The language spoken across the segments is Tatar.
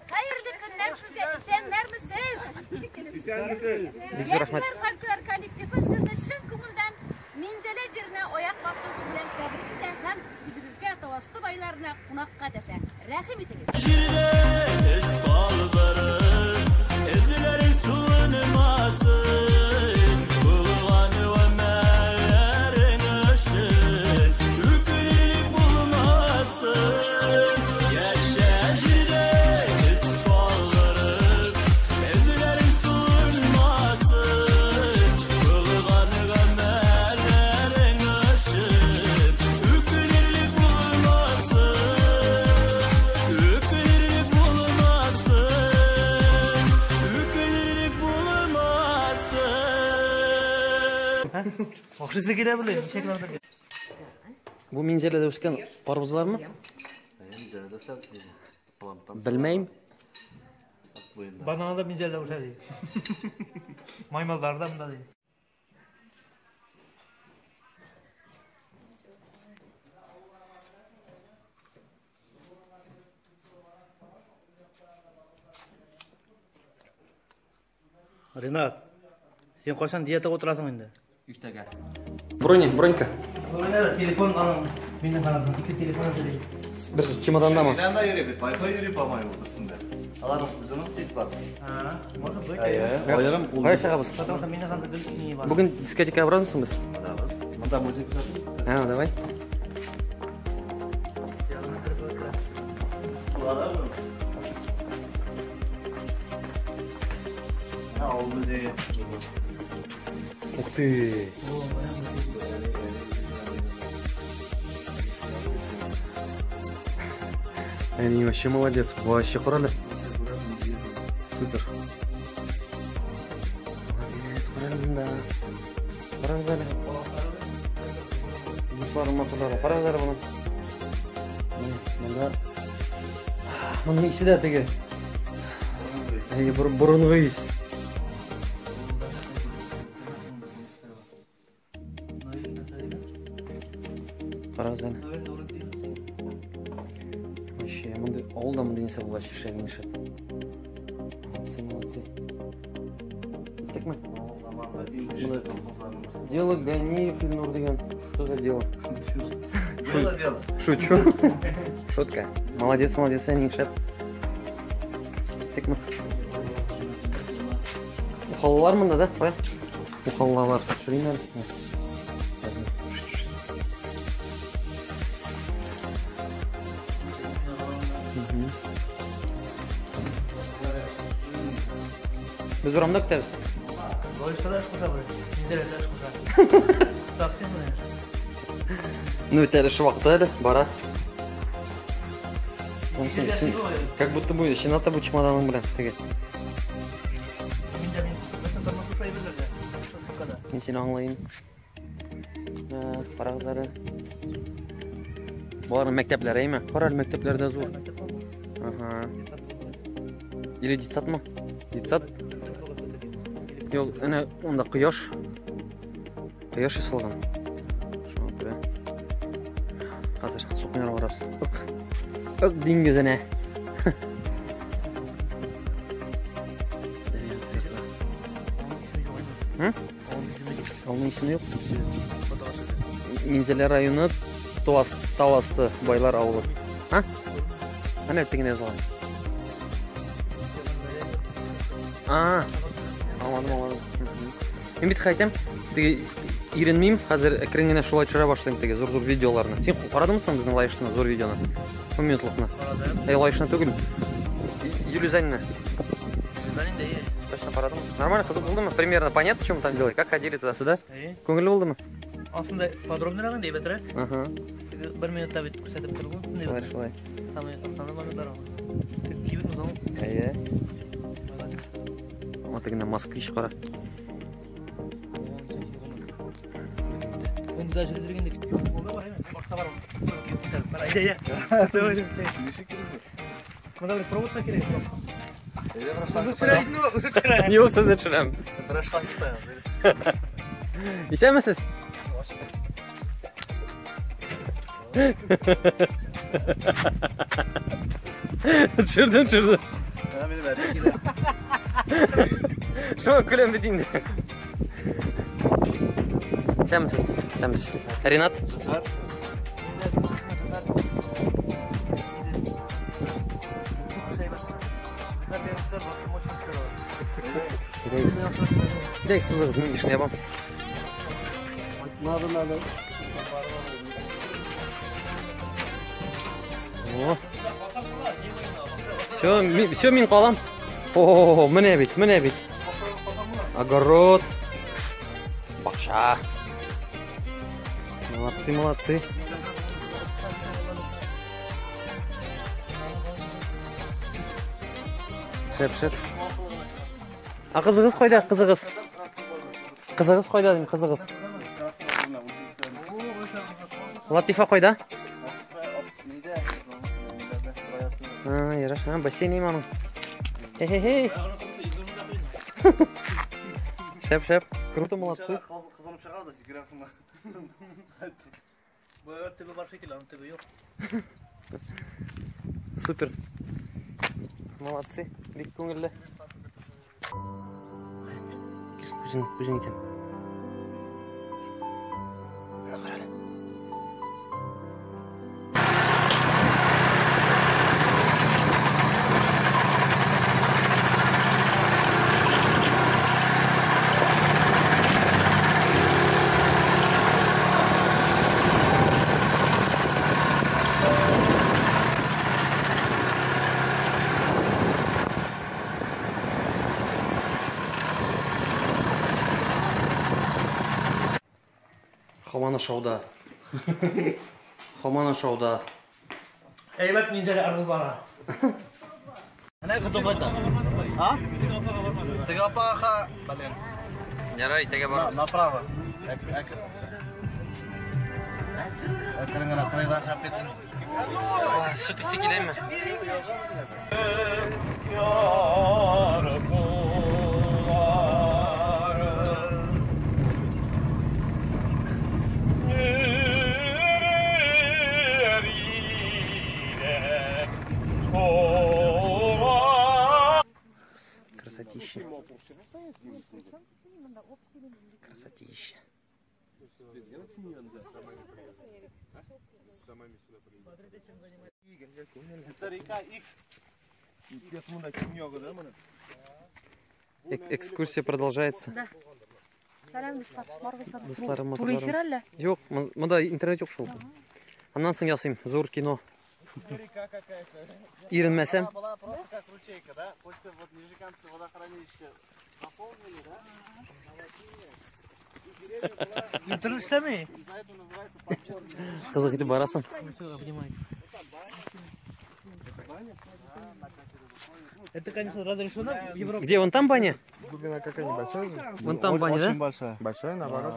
Хәерле көннәр сезгә, исәннәрмесез? Исәнмесез. Бик зур рәхмәт. Яшьләр фольклор коллективы сезне чын күңелдән Минзәлә җиренә аяк басуыгыз белән тәбрик итә һәм үзебезгә Тауасты байларына кунакка дәшә. Рәхим итегез. Җирдә эз калдырып, эзләре суынмасын, булган гомерләрең өчен үкенеп булмасын. Яшә җирдә эз калдырып, эзләрең суынмасын, булган гомерләрең өчен үкенеп булмасын. Үкенеп булмасын, үкенеп булмасын. Охшыйсы килә белә, ничек ландыр. Бу Минзәләдә үскән карбызлармы? Белмәйм. Бананы да Минзәләдә үсә ди. Маймылдар да монда ди. Ренат, син кайчан диетага утырасың инде? Иртәгә. Броня, бронька. Телефон аның минем карадым. Ике телефон әзерли. Берсе чемодандамы? Миланда йөри бит, Wi-Fi йөри, по-моему, берсендә. Аларның үзенең сеть бар. А, может быть. Әйе, аерым ул. Кая чыгабыз? Потому что минем анда гел ни бар. Бүген дискотекага барамызмы без? Барабыз. Монда музей күрсәтә. А, давай. Авыл музее. Ух ты! Они вообще молодец. Вообще кара. Супер. Молодец, кара монда. Карагыз әле. Дусларым, матурларым, карагыз әле моны. Монда моның исе дә теге. Әй, борынгы ис. Карагыз әле. Вообще, мондый авылда мондый нәрсә булгач, шәп, шәп. Молодцы, молодцы. Киттекме? Дело Ганиев Ильнур дигән. Что за дело? Дело, дело. Шучу. Шутка. Молодец, молодец, әни, шәп. Киттекме? Ухаллар монда, да? Кая? Ухаллалар. Төшерим әле. Без урамда көтәбез. Лаешта да эш куша бер. Минзәләдә эш куша. Такси менә. Ну, это әле вакыты әле, бара. Вон син, син, как будто бы син ата бу чемоданың белән теге. Мин дә мин бөтен тормыш шулай белергә. Шул сумкада. Мин сине аңлыйм. Карагыз әле. Боларның мәктәпләре әйме? Кара әле, мәктәпләре дә зур. Ага. Или детсадмы? Детсад? Юк, әнә анда кояш. Кояш ясалган. Шуңа күрә. Хәзер су коенырга барабыз. Ык. Ык диңгезенә. М? Авылның исеме юк. Минзәлә районы Тауасты Байлар авылы. А? Әнә тегенә язылган. А, аңладым, аңладым. Мин бит әйтәм, теге иренмим, хәзер әкрен генә шулай төшерә башлыйм теге зур-зур видеоларны. Син карадыңмы соң безнең Лаешны зур видеоны? 10 минутлыкны. Карадым. Әй, Лаешны түгел. Юлюзаньны. Юлюзань да есть. Точно карадың? Нормально, кызык булдымы? Примерно понятно, чем мы там делали? Как ходили туда-сюда? Әйе. Күңелле булдымы? Ансында подробныйрак инде әйбәтрәк. Ага. Бер минутта бит күрсәтеп торды. Шулай, шулай. Самый основной моментлар ул. Кибет музон. Әйе. Аңа тегенә москвич кара. Ул бездә йөрдергәндә башка бар. Әйдә, әйдә. Монда бер провод та кирәк. Әйдә, бер шланг тотайм. Ни булса да төшерәм. Бер шланг тотайм. Исәнмесез? Төшердем, төшердем. Менә минем әти килә. Шуңа көләм бит инде. Исәнмесез? Исәнмесез. Ринат? Зөфәр. Әйдәгез, узыгыз, мин эшне ябам. Надо, надо. О. Все, все, мин калам. О, менә бит, менә бит. Огород. Бакча. Молодцы, молодцы. Шәп, шәп. А кызыгыз кайда, кызыгыз? Кызыгыз кайда дим, кызыгыз? Латифа кайда? А, ярар. А, бассейн им аның. Хе-хе-хе. Шәп, шәп. Круто, молодцы. Кызынып чыгабыз да сикерәм шунда. Бу төбе бар шикелле, аның төбе юк. Супер. Молодцы. Бик күңелле. Күзең, күзең итәм. Менә кара әле. Хамана шауда. Хамана шауда. Әйбәт Минзәлә арбузлары. Менә көтеп кайта. А? Теге апага, блин. Ярар, итәгә барабыз. Направо. Әкрен генә кырыйдан чыгып китте. Сөт исе киләме? Красотища. Красотища. Экскурсия продолжается. Да. Сәлам, дуслар. Барыгызга. Дусларым, Туры эфир әллә? Юк, монда интернет юк шул. Аннан соң ясыйм зур кино. Иренмәсәм. Была просто как ручейка, да? После вот Нижнекамское водохранилище заполнили, да? Интернет эшләми. Из-за этого называется подпорная. Кызык итеп барасың. Это, конечно, разрешено в Европе. Где, вон там баня? Глубина какая небольшая? Вон там баня, Очень да? большая. Большая, наоборот.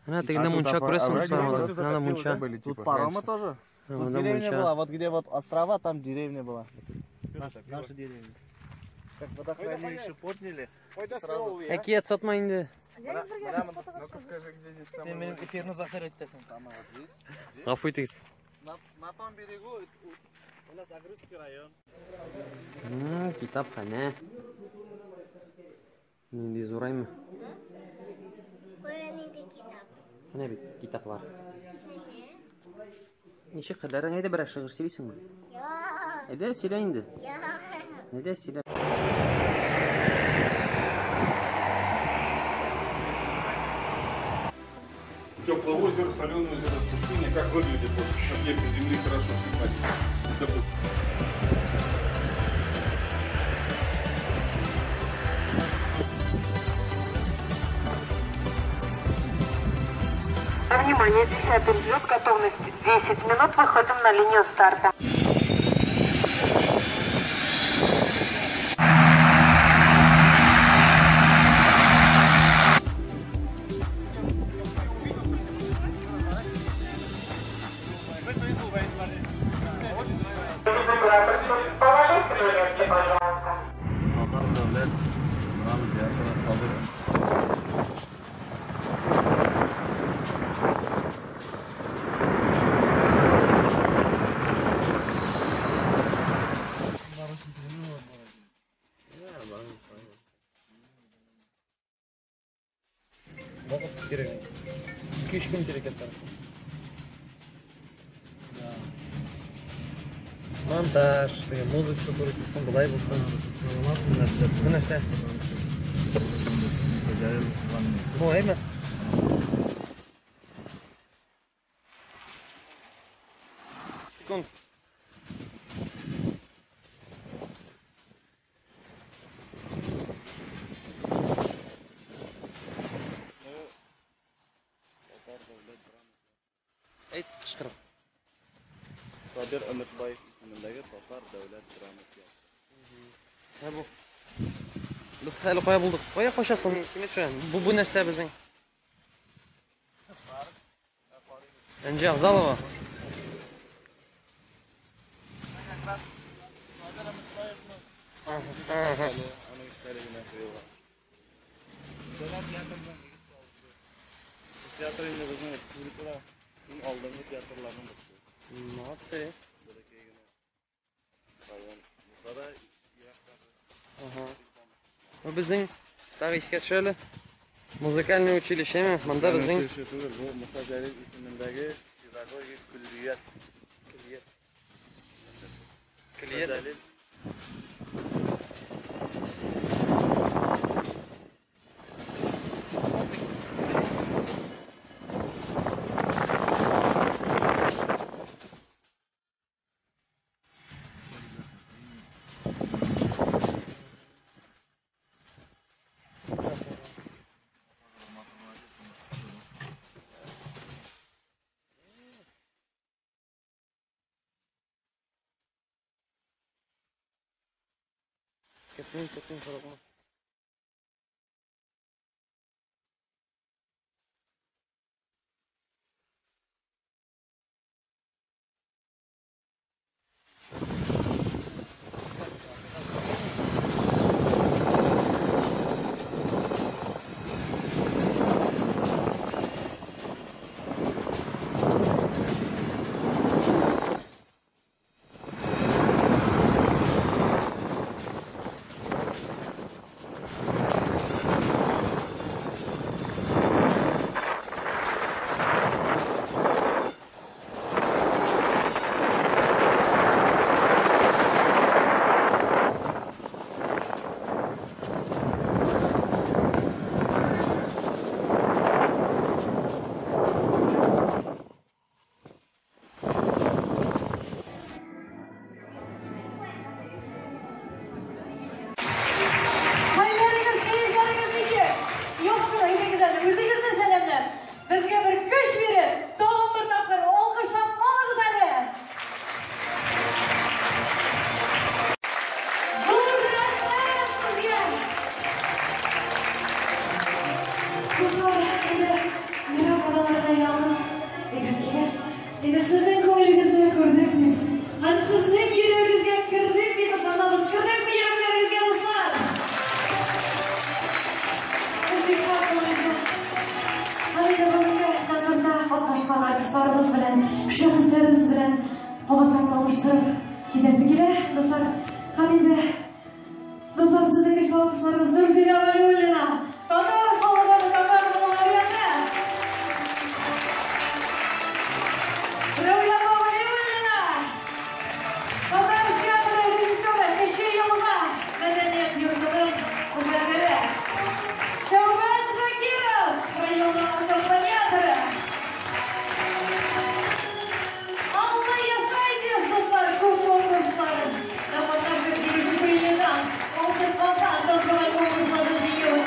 Менә тегендә мунча күрәсең, дуслар, менә мунча. Были, Тут типа, паромы раньше. тоже. Тут Монда деревня мунча. была, вот где вот острова, там деревня была. Наша деревня. Как водохранилище подняли, сразу. Әкият сатма инде. Ну-ка скажи, где здесь Син самый минем эфирны захар итәсең. Самое вот здесь. Гафу итегез. На том берегу у нас Агрызский район. Китапханә. Нинди зураймы? Менә бит китаплар. Ничек кадәр әйдә берәр шигырь сөйлисеңме? Әйдә сөйлә инде. Әйдә сөйлә. Теплое озеро, соленое озеро, пустыня, как выглядит вот объекты земли хорошо снимать. Это Внимание, 10-й взлет, готовность 10 минут, выходим на линию старта. Положите на место, пожалуйста. Вакыт кирәк. 2-3 көн кирәк ятар. Монтаж, музыка туры килсен, болай булсын. Бу нәрсә? Бу әйме? Секунд. Әйт, кычкырып. Сабир Өметбаев исемендәге Татар дәүләт драма театры. Ә бу. Без әле кая булдык? Кая качасың? Симетрия. Бу нәрсә безнең? Энҗе Авзалова. Аның истәлегенә куелган. Дәүләт театрының театр инде безнең республикада иң алдынгы театрларның берсе. Молодцы. Бәләкәй генә район. Монда да Ага. Бу безнең тагы искә төшә әле. Музыкальный училищеме? Монда безнең түгел, бу Муса Җәлил исемендәге педагогик көллият. Көллият. Муса Көллият. Җәлил Кесмин, кесмин, сорокма. Хәлләрегез, кәефләрегез ничек? Яхшы, әйдәгез әле, үзегезне сәламләп, безгә бер көч биреп, тагын бер тапкыр алкышлап алыгыз әле. Зур рәхмәт сезгә. Дуслар, инде йөрәк араларына якын әйтеп килә. Инде сезнең күңелегезне күрдек дип, һәм сезнең йөрәгегезгә кердек дип ышанабыз. Кердекме йөрәкләрегезгә, дуслар? Без бик шат шуның өчен. Һәм инде бүгенге концертта катнашкан артистларыбыз белән, шәхесләребез белән кабаттан таныштырып китәсе килә, дуслар. Һәм инде, дуслар, сезнең көчле алкышларыгыз Нурзилә Вәлиуллина, татар халыгының татар балалары. Рәүлә Вәлиуллина, татар театры режиссеры, Кече Елга мәдәният йортының хезмәткәре. Сәүбән Закиров, районның аккомпаниаторы. Алла Ясайдис, дуслар, күп конкурслар. Катнашып җиңүче бриллиант, алтын казан тылсымы конкурсларда җиңү.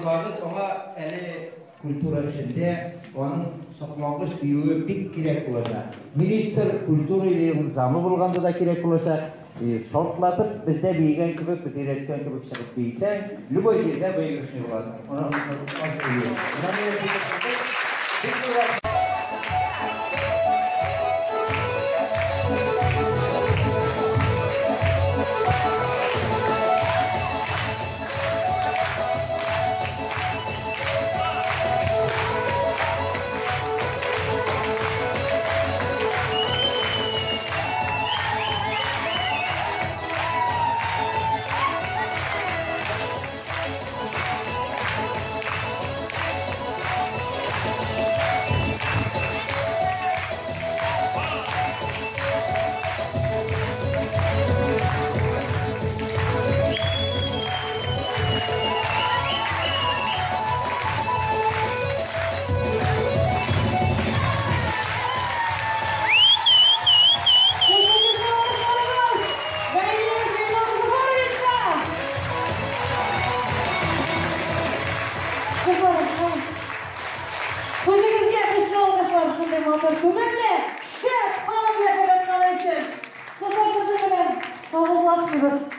Онытмагыз, аңа әле культура эшендә аның соклангыч биюе бик кирәк булачак. Министр культура или замы булганда да кирәк булачак. Шартлатып бездә биегән кебек, без өйрәткән кебек чыгып биесәң, любой җирдә выигрышный буласың. Аны онытмас. Сезнең көчле алкышларыгыз Ганиев Илнур Зөфәровичка! Кызлар, һәм үзегезгә көчле алкышлар шундый матур, күңелле, шәп халык яшәп ятканы өчен. Кызлар, сезнең белән саубуллашмыйбыз.